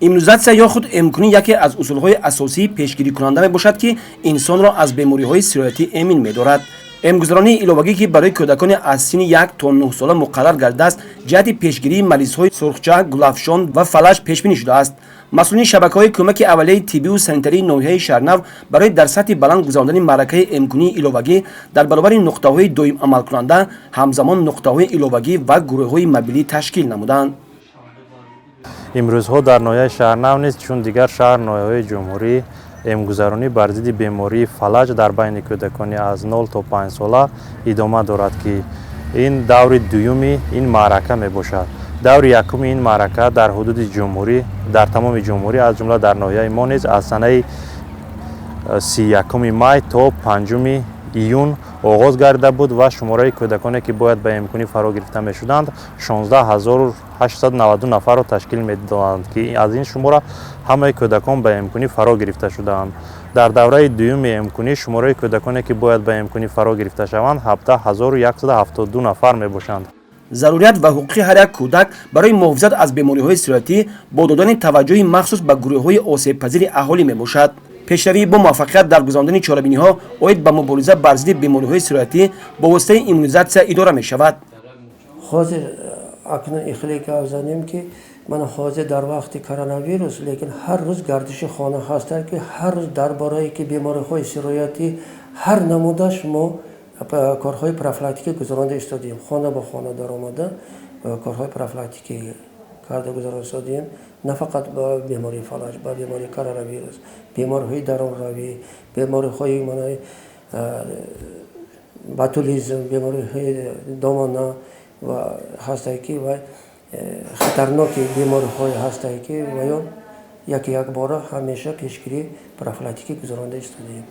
Иммунизатсия ё худ эмкунӣ яке аз усулҳои асосии пешгирикунанда мебошад, ки инсонро аз бемориҳои сироятӣ эмин медорад. Эмгузаронии иловагӣ, ки барои кӯдакони аз синни 1 то 9 сола муқаррар гардидааст, ҷиҳати пешгирии маризҳои сурхча, гулафшон ва фалаҷ пешбинӣ шудааст. Масъулини шабакаҳои кӯмаки аввалияи тиббиву санитарии ноҳияи Шаҳрнав барои дар сатҳи баланд гузарондани маъракаи эмкунии иловагӣ дар баробари нуқтаҳои доимамалкунанда ҳамзамон нуқтаҳои иловагӣ ва гурӯҳҳои мобилӣ ташкил намуданд. Имрӯзҳо дар ноҳияи Шаҳрнав низ, чун дигар шаҳр ноҳияҳои ҷумҳурӣ, эмгузаронӣ бар зидди бемории фалаҷ дар байни кӯдакони аз 0 то 5 сола идома дорад, ки ин даври дуюми ин маърака мебошад. Даври якуми ин маърака дар ҳудуди ҷумҳурӣ, дар тамоми ҷумҳурӣ, аз ҷумла дар ноҳияи мо низ, аз санаи 31-уми май то 5-уми июн оғоз гардида буд ва шумораи кӯдаконе, ки бояд ба эмкунӣ фаро гирифта мешуданд, 16 892 нафарро ташкил медоданд, ки аз ин шумора ҳамаи кӯдакон ба эмкунӣ фаро гирифта шудаанд. Дар давраи дуюми эмкунӣ шумораи кӯдаконе, ки бояд ба эмкунӣ фаро гирифта шаванд, 17 172 нафар мебошанд. Зарурият ва ҳуқуқи ҳар як кӯдак барои муҳофизат аз бемориҳои сироятӣ бо додани таваҷҷӯҳи махсус ба гурӯҳҳои осебпазири аҳолӣ мебошад. Пешравии бо муваффақият дар гузарондани чорабиниҳо оид ба мубориза бар зидди бемориҳои сироятӣ бо воситаи иммунизатсия идора мешавад. Ҳозир акнун ихеле гап занем, ки мана ҳозир дар вақти коронавирус, лекин ҳар рӯз гардиши хона ҳастад, ки ҳар рӯз дар бораи ки бемориҳои сироятӣ ҳар намудаш мо корҳои профилактикӣ гузаронда истодем. Хона ба хона даромада, корҳои профилактикӣ карда гузаронда истодем, на фақат ба бемории фалаҷ, ба бемории коронавирус, бемориҳои дарунравӣ, бемориҳои мана ботулизм, бемориҳои домона ва ҳастае, ки ва хатарноки бемориҳое ҳастае, ки ваё яке якбора ҳамеша пешгирӣ, профилактикӣ гузаронда истодаем.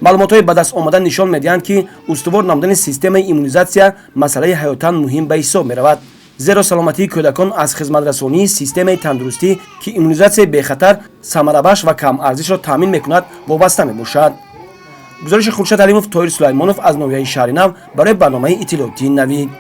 Маълумотҳои ба даст омада нишон медиҳанд, ки устувор намудани системаи иммунизатсия масъалаи ҳаётан муҳим ба ҳисоб меравад, зеро саломатии кӯдакон аз хизматрасонии системаи тандурустӣ, ки иммунизатсияи бехатар, самарабахш ва камарзишро таъмин мекунад, вобаста мебошад. Гузориши Хуршед Алимов, Тоҳир Сулаймонов аз ноҳияи Шаҳринав барои барномаи иттилоотии «Навид».